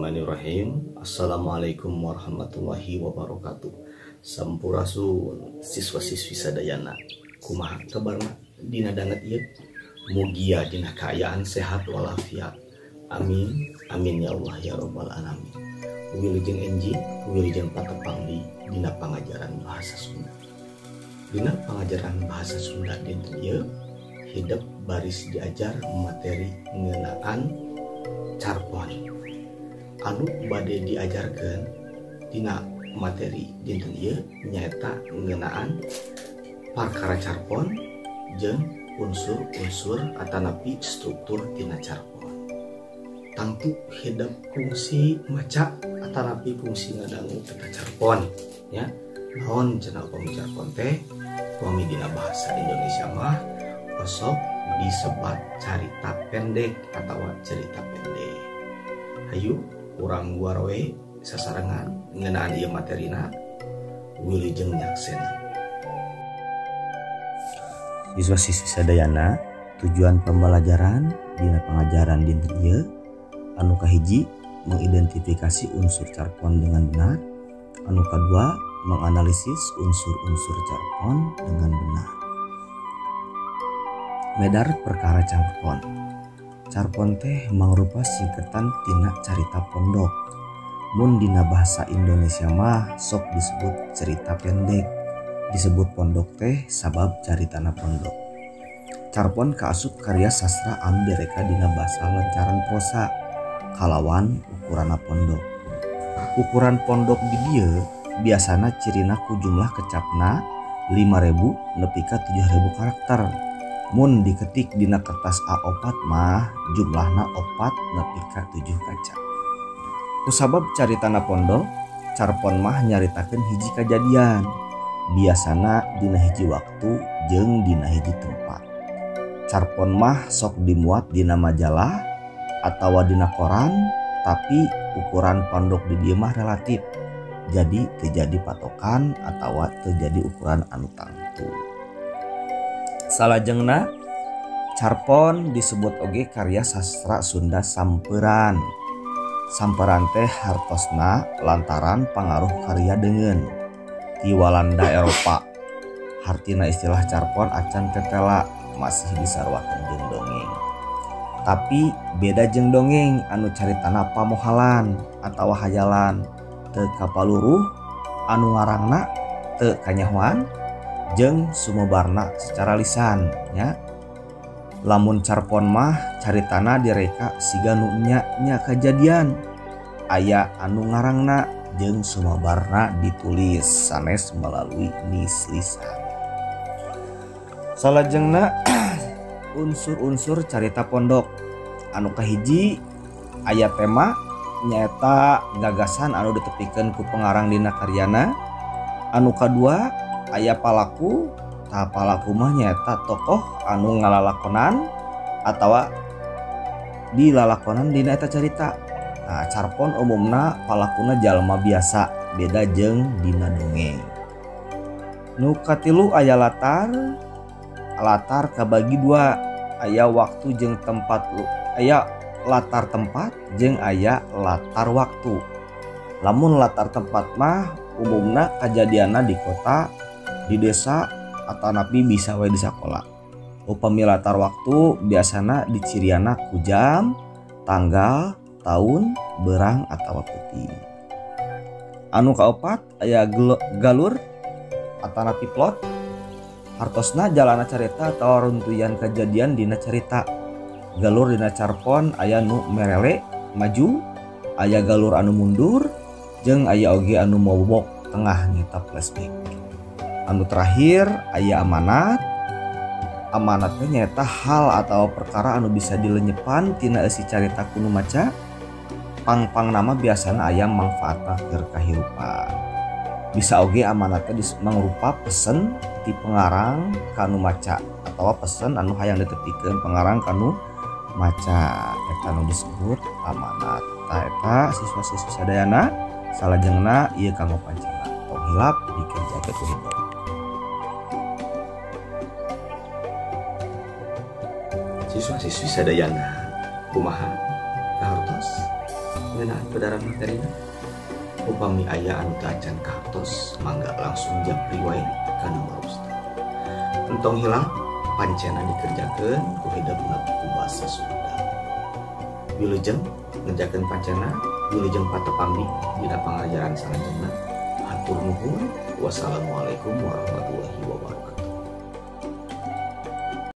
Bismillahirrahmanirrahim. Assalamualaikum warahmatullahi wabarakatuh. Sampurasun siswa-siswi sadayana. Kumaha kabarna dina danget ieu? Mugia dina kaayaan sehat walafiat. Amin amin ya Allah ya rabbal alamin. Wilujeng enjing, wilujeng patepang di dina pangajaran bahasa Sunda. Dina pangajaran bahasa Sunda dinten ieu hidep baris diajar materi ngeunaan carpon. Anu bade diajarkeun dina materi dinten ieu nyaeta ngeunaan perkara carpon jeung unsur-unsur atanapi struktur tina carpon. Tangtu hidep kungsi maca atanapi kungsi ngadangu eta carpon ya. Naon cenah upami carpon teh? Upami dina bahasa Indonesia mah osok disebat carita pendek atawa cerita pendek. Hayu urang guaroe sasarengan ngeunaan ieu materina, wilujeng nyaksena. Siswa-siswi sadayana, tujuan pembelajaran dina pangajaran dinten ieu anu kahiji mengidentifikasi unsur carpon dengan benar, anu kadua menganalisis unsur-unsur carpon dengan benar. Medar perkara carpon. Carpon teh mangrupa singkatan tina carita pondok. Mun dina bahasa Indonesia mah sok disebut cerita pendek. Disebut pondok teh sabab caritana pondok. Carpon kaasup karya sastra anu direka dina bahasa lancaran prosa kalawan ukuranna pondok. Ukuran pondok di dieu biasana cirina ku jumlah kecapna 5.000 nepi ka 7.000 karakter. Mun diketik dina kertas A4 mah jumlahna 4 nepi ka 7 kaca. Kusabab caritana pondok, carpon mah nyaritakeun hiji kajadian, biasana dina hiji waktu jeung dina hiji tempat. Carpon mah sok dimuat dina majalah atawa dina koran, tapi ukuran pondok di dieu mah relatif. Jadi terjadi patokan atawa terjadi ukuran anu tangtu. Salajengna carpon disebut oge karya sastra Sunda samperan. Samperan teh hartosna lantaran pangaruh karya deungeun ti Walanda Eropa. Hartina istilah carpon acan tetela masih disaruakeun jeung dongeng. Tapi beda jeung dongeng anu caritana pamohalan atawa hayalan teu kapaluruh, anu ngarangna teu kanyahoan jeung sumebarna secara lisan ya. Lamun carpon mah caritana direka siga nu nya-nya kajadian, aya anu ngarangna jeung sumebarna ditulis sanes melalui nis lisan. Salajengna unsur-unsur carita pondok anu kahiji aya tema nyaeta gagasan anu ditepikeun ku pengarang dina karyana. Anu kadua aya palaku. Tah palaku mah nyaeta tokoh anu ngalalakonan atawa dilalakonan dina eta carita. Nah, carpon umumna palakuna jalma biasa, beda jeung dina dongeng. Nu katilu aya latar. Latar kabagi dua, aya waktu jeung tempat, aya latar tempat jeung aya latar waktu. Lamun latar tempat mah umumna kajadianna di kota, di desa, atanapi bisa wae di sakola. Upami latar waktu biasana diciriana ku jam, tanggal, tahun, berang atawa peuting. Anu kaopat aya galur atanapi plot. Hartosna jalana carita atawa runtuyan kejadian dina carita. Galur dina carpon aya nu merele maju, aya galur anu mundur, jeung aya oge anu mobok tengah nyata flashback. Anu terakhir aya amanat. Amanatnya nyata hal atau perkara anu bisa dilenyepan tina eusi carita kuno maca. Pang-pang nama biasana aya mangfaatna keur kahirupan. Bisa oge amanatnya mangrupa pesen ti pengarang kanu maca atawa pesen anu hayang ditepikeun pengarang kanu maca. Eta nu disebut amanat. Tah eta siswa-siswi sadayana salajengna ieu kanggo pancana. Tong hilap dikerjakeun ku hidep. Siswa-siswi sadayana, kumaha kahartos? Ngeunaan pedaran materina. Upami aya anu teu acan kahartos, mangga langsung japri wae ka nomor Ustad. Entong hilap pancena dikerjakeun ku hidupna ku basa Sunda. Wilujeng ngerjakeun pancena, wilujeng patepang dina pangajaran salajengna. Hatur nuhun. Wassalamualaikum warahmatullahi wabarakatuh.